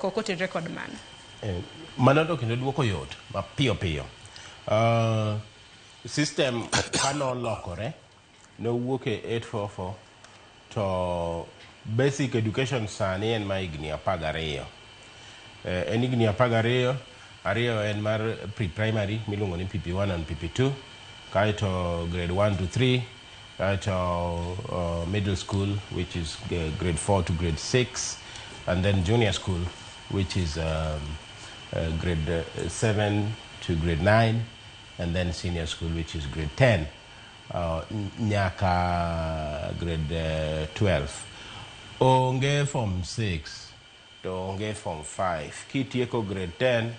Duoko kotenore kod mano. Mano to kendo duoko yot mapiyo piyo. System kanolokore nowuok e 844 to basic education sani en ma higni 12. En higni 12, ariyo en mar pre-primary miluongo ni PP1 and PP2, kaeto grade 1 to 3, kaeto middle school, which is grade 4 to grade 6, and then junior school, which is grade 7 to grade 9, and then senior school, which is grade 10 nyaka grade 12. Onge form 6 to onge form 5. Kitieko grade 10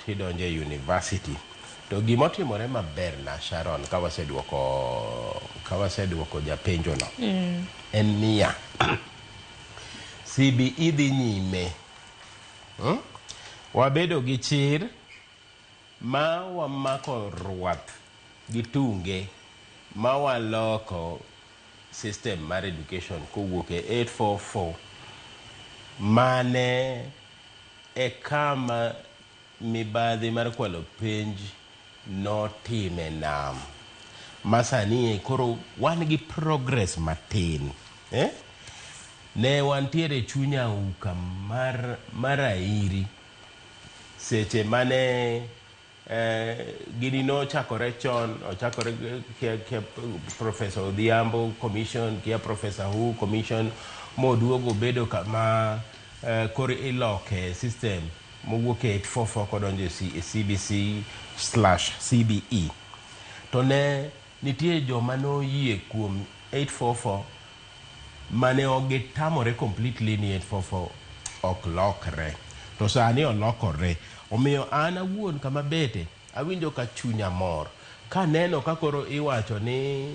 tidonjo e university. To gimotimore maber na Sharon, ka waseduoko japenjo no en niya, CBE dhi nyime. Wabedo gi chir ma wamako rwath gi tunge ma waloko system mar education kowuok e 844 mane e kama mibadhi mar kwalo penj notime nam ma sani koro wan gi progress matin, eh? Ne wantiere e chuny auka mar airi seche mane gini nochakore chon, ochakore kia Professor Odhiambo Commission, kia Professor Who Commission, moduogo bedo kama koro iloke system mowuok e 844 kodonjo e CBC/CBE. To ne nitie joma noyie kuom 844 mane ok gitamore completely ni 844 ok lokre, to sani olokore. Omiyo an awuon kama bete awinjo ka chunya mor kaneno ka koro iwacho ni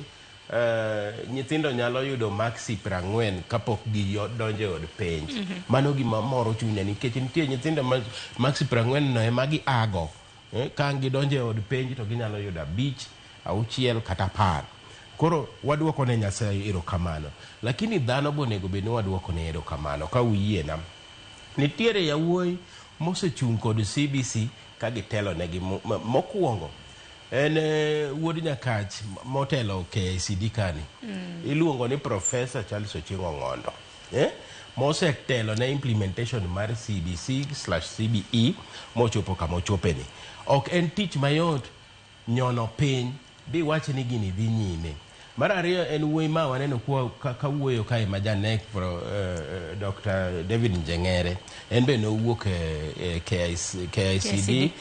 nyithindo nyalo yudo maksi 40 kapok gidonjo e od penj. Mano gima moro chunya nikech nitie nyithindo ma maksi 40 no ema giago, ka ang' gidonjo e od penj to ginyalo yudo 5, 6 kata 10. Koro waduoko ne Nyasaye erokamano, lakini dhano be onego bed ni waduoko ne erokamano. Ka uyiena, nitiere yawuoyi mosechung' kod CBC ka gitelo negi. Mokwongo en wuod Nyakach motelo KICD kani, iluongo ni Professor Charles Ochieng' Ong'ondo, eh? Mosetelo ne implementation mar CBC/CBE mochopo kama ochopeni. Ok en tich mayot nyono piny biwach ni gini dhi nyime. Mar ariyo en wuoyi ma waneno ka wuoyo kae ma janek Dr. David Njeng'ere. En be nowuok e KIC, KICD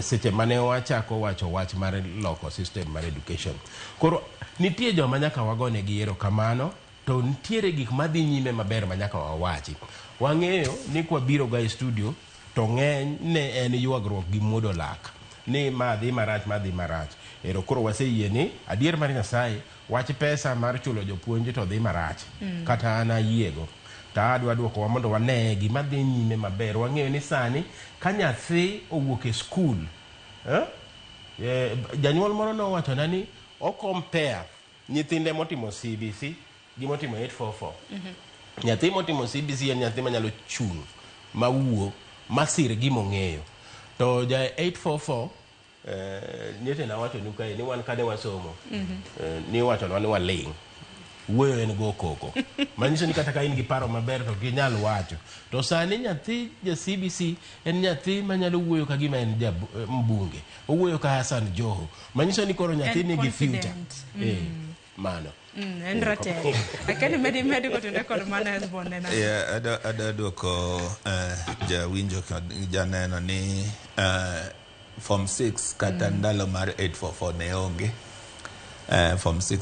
seche mane wachako wacho wach mar loko system mar education. Koro nitie joma nyaka wagonegi erokamano, to nitiere gik madhi nyime maber ma nyaka wawachi. Wang'eyo ni kwabiro ga e studio to ng'eny ne en ywagruok gi muodo lak ni ma dhi marach, ma dhi marach. Ero koro waseyie ni adier mar Nyasaye wach pesa mar chulo jopuonj to dhi marach. Kata an ayiego to adwa duokowa mondo wane gima dhi nyime maber. Wang'eyo ni sani ka nyathi owuok e skul, eh? Janyuol moro nowachona ni o compare nyithinde motimo CBC gi motimo 844. Nyathi motimo CBC en nyathi manyalo chung' mawuo masir gimong'eyo, to ja 844, nyocha nawachonu kae ni wan kane wasomo, niwachonwa ni waling', wuoyo en go koko, manyiso ni kata ka in gi paro maber to ginyal wacho. To sani nyathi ja CBC en nyathi manyalo wuoyo ka gima en ja mbunge, owuoyo ka Hassan Joho, manyiso ni koro nyathi En nigi future. Confident. Mano. En ratego. Akeni medi kotenore kod mano Hesbon nena. Yeah, adwa duoko jawinjo kod janeno ni form 6 kata ndalo mar 844 ne onge. Form 6.